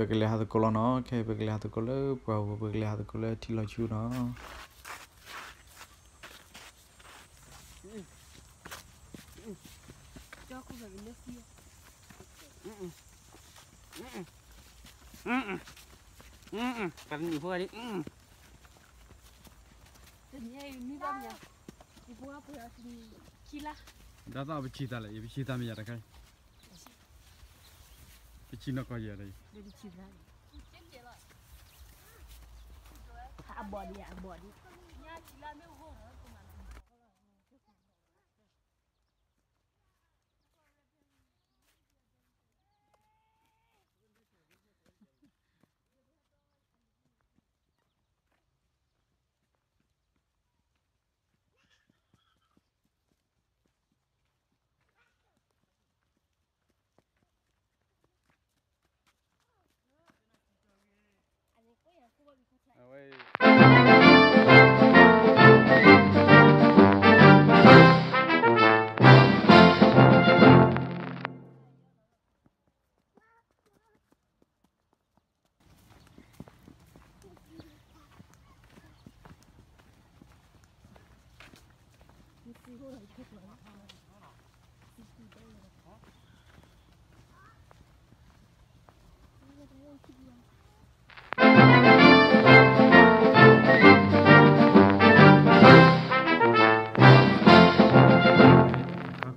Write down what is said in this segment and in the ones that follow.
ပကလဲၤဟးသကိးလီၤနီၤ, ခဲအံၤပကလဲၤဟးသကိးလၢပှၢ်ပူၤ, ပကလဲၤဟးသကိးလၢထံလီၤဆူနီၤ. တနံၤအံၤနွံဘၣ်မယၤ, ယဖိခွါပှဲၤအီၤတနံၤခံလါ. ဒါသးပဆံးသးလဲၣ်, ယပဆံးသးမယၤတခါ, ပဆံးနီၢ်ကီၢ်ယဲၢ်ဒီး, အဘီၣ်ဒံး, အဘီၣ်ဒံး.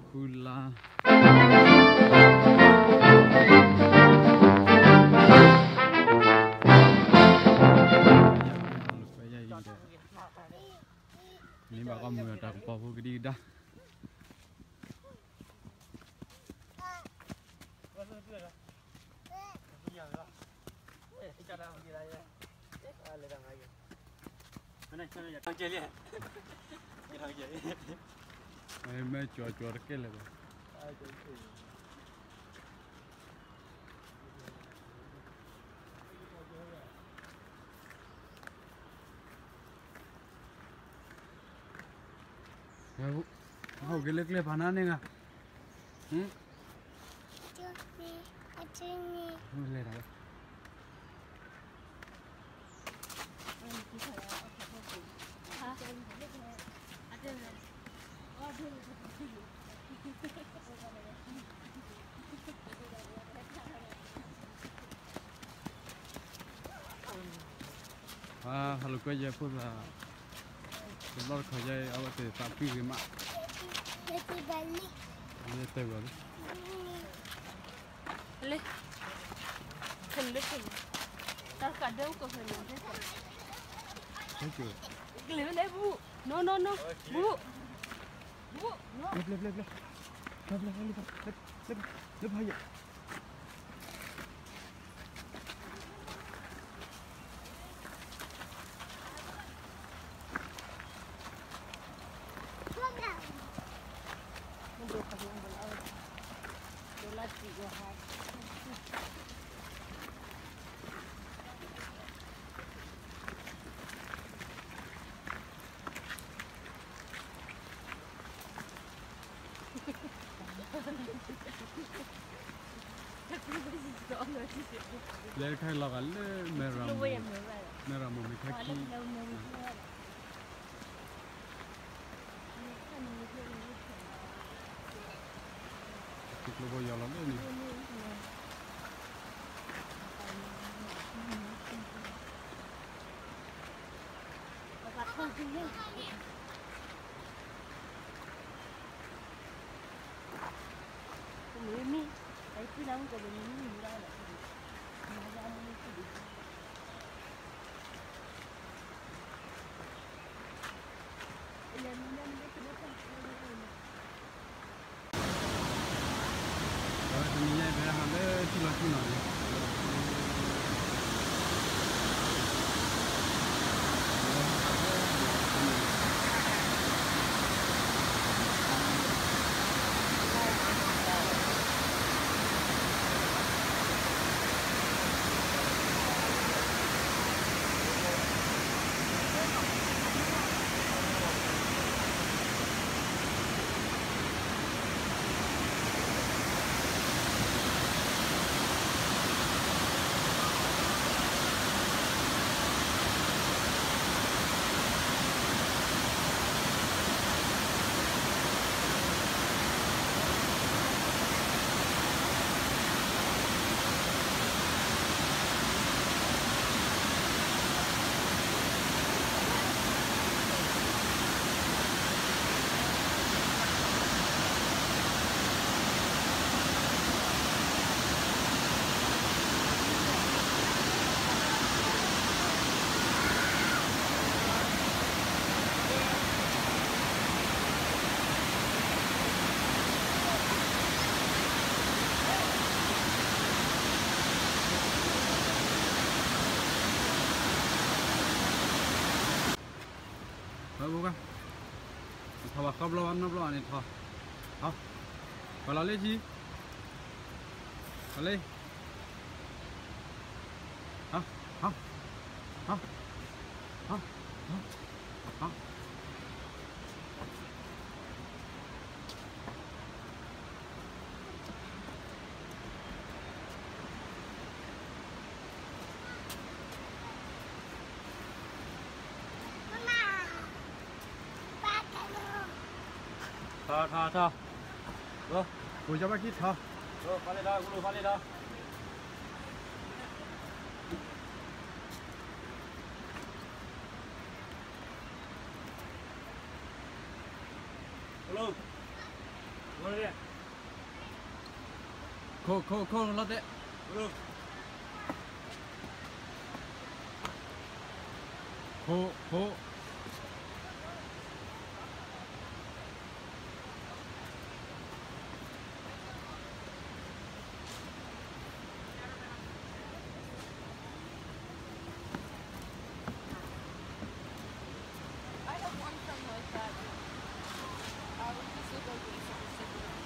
ခူလါ န့ၣ်ဘၣ်ကီမုာ်တၢ်ကပီၤဖိကဒံကဒါ. မ့ၢ်ကၠီကၠီတကဲလၢၤဘၣ်. ဟဲက့ၤလၢကျဲဖးနါန့ၣ်ဂၤ, လဲၤတၢ်ဝဲ. ဟါ ဟဲလိာ်ကွဲယဲၢ်ဖိသၣ်, တဘျီတခီၣ်ယဲၢ် အဝဲသ့ၣ်သးဖှံဂ့ၤမး, ယတဲဝဲလံ. လၢ, တၢ်ဃးဒဲကဖဲန့ၣ်, ကလဲၤဝဲလဲၣ် ဘူ, no no no, ဘူ, ဘူ, လၢဖးယံာ်. လဲၤတခါလီၤဂာ်လၢမဲရၤမိၢ်, မဲရၤမိၢ်မ့ၢ်ခါခံ, ကျိဖိယီၤလီၤလၢန့ၣ်. တနံၤညါအံၤ ပဟဲဟးလၢထံလီၤဆူနီၤန့ၣ်. ထီၣ်ဘၣ်ဃီဘျီဘၣ်နီတဘျီန့ၣ်ထီၣ်, ထီၣ်, ပှၤလီၤလၢထံ, လီၤလၢ, ဟါ, ဟါ, ဟါ, ဟါ, ဟါ. ထီၣ် ထီၣ် ထီၣ်, ကိးယီဘၣ်က့ၤထီၣ်, ဖီလ့ဒီး ကလိၣ်ဖီလ့ဒီး, ကလိၣ်, ကလိၣ်, ခိၣ် ခိၣ် ခိၣ် လီၤတဲာ်, ခိၣ် ခိၣ်. I have one friend like that. Uh, we just live over each other's siblings.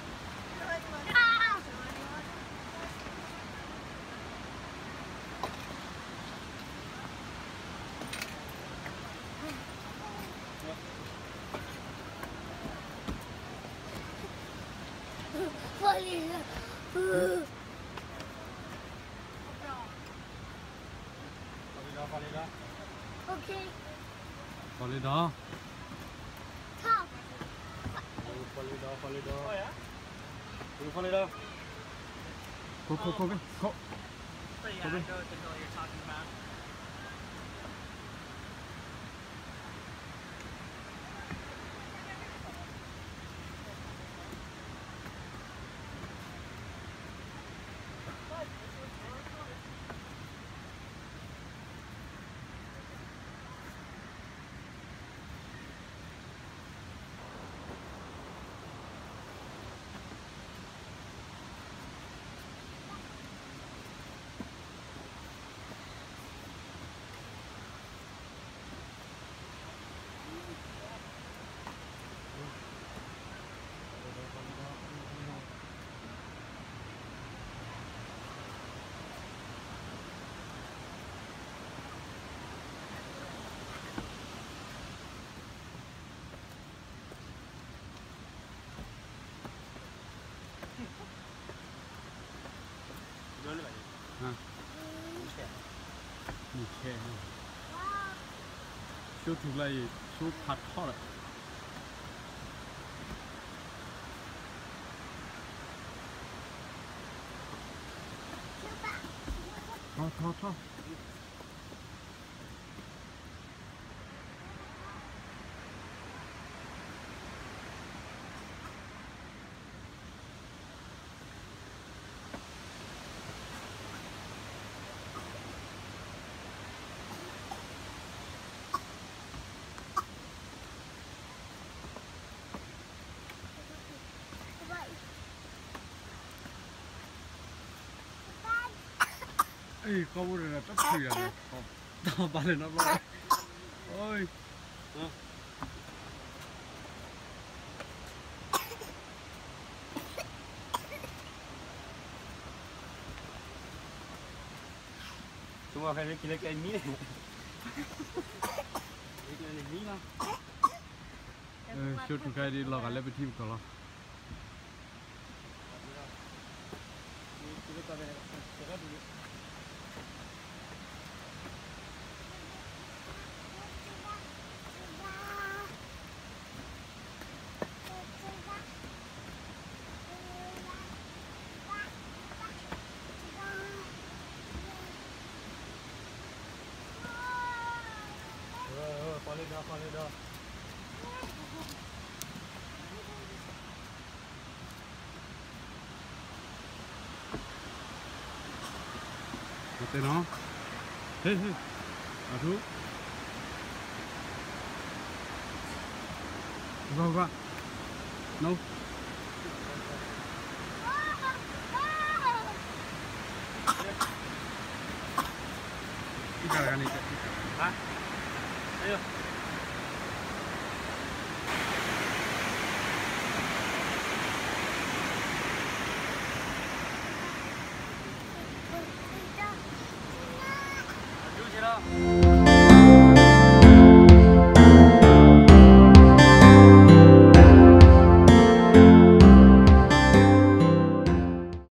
Funny. ဖီလ့ဒီး, ဖီလ့ဒီး, ဖီလ့ဒီး, ဖီလ့ဒီး, ခိၣ် ခိၣ် ခိၣ် ခိၣ်. Show ထူကျါအံၤ show ဖးထီၣ်လီၤ. ထီၣ် ထီၣ် ထီၣ်. Ê, ကီၢ်ပူၤဒီးတၢ်ဖုးယၤန့ၣ်, တၢ်ဘၣ်လဲၤနီတဘျီ, အိ, တဝါဖဲလၢက့ၤလၢကျဲမံန့ၣ်, လၢကျဲန့ၣ်မံလီၤ. ရှုံးထူခါအံၤဒ်လီၤဂာ်လၢပထံပကီၢ်လီၤ. Mă te no. He, he. Atu. Gua, gua. No. Ika gani. Ha? Ayo.